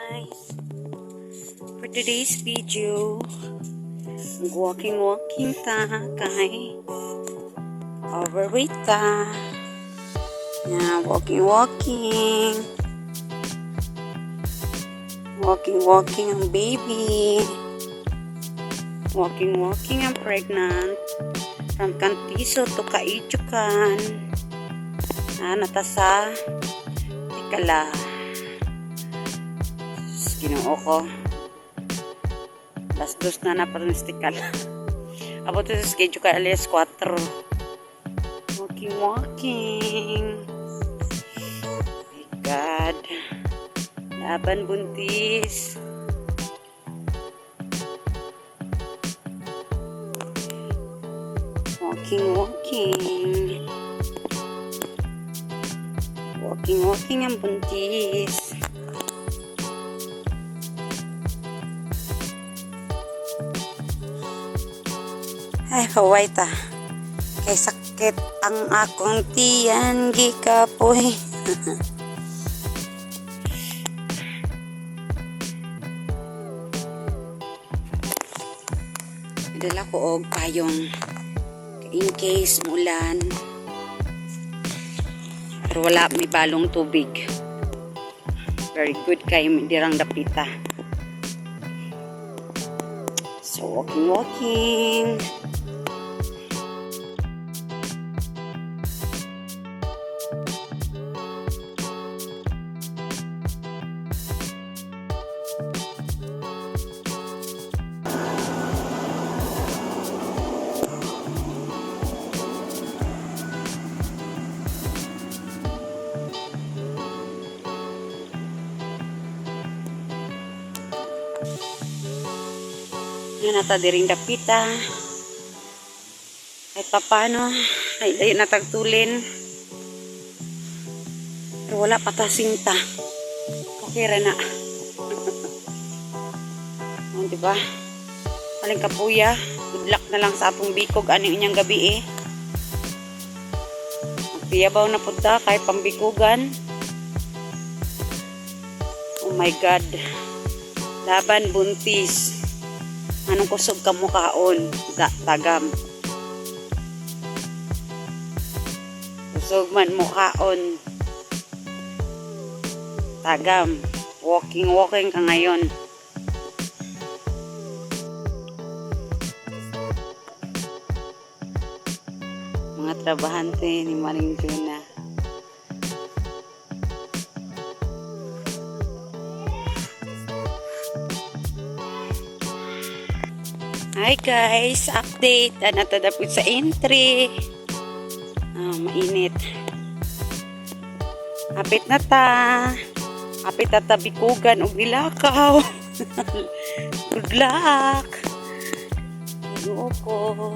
Guys! For today's video, walking walking ta kay overweight ta. Yeah, walking walking. Walking walking ang baby. Walking walking ang pregnant. From Kantiso to Kaichukan. Ah, naa ta sa Tikala. Sus, Ginoo ko. 2:00 na na pa rin sa Tikala. Abot sa schedule kay alas 4. Walking, walking. My God. Laban, buntis. Walking, walking. Walking, walking ang buntis. Ay, kaway ta. Kay sakit ang akong tiyan, gikapoy. Dala ko og payong in case mulan. Pero wala may balong tubig. Very good kay dirang dapita. So walking, walking. Yan nata diring dapita. Kahit papano, ay layo na tagtulin. Pero wala pa ta sinta. Okay ra na. Oh, di ba? Aling kapuya. Good luck na lang sa atong bikog ani inyang gabi eh. Magpiyabaw na punta kahit pambikugan. Oh my God. Laban, buntis. Anong kusog ka mukaon? Da, tagam. Kusog man mukaon. Tagam. Walking, walking ka ngayon. Mga trabahante ni Maring Juna. Hi guys, update. Ana ta dapit sa entry. Ah, mainit. Hapit na ta. Hapit na ta bikugan og nilakaw. Good luck. Ginoo ko.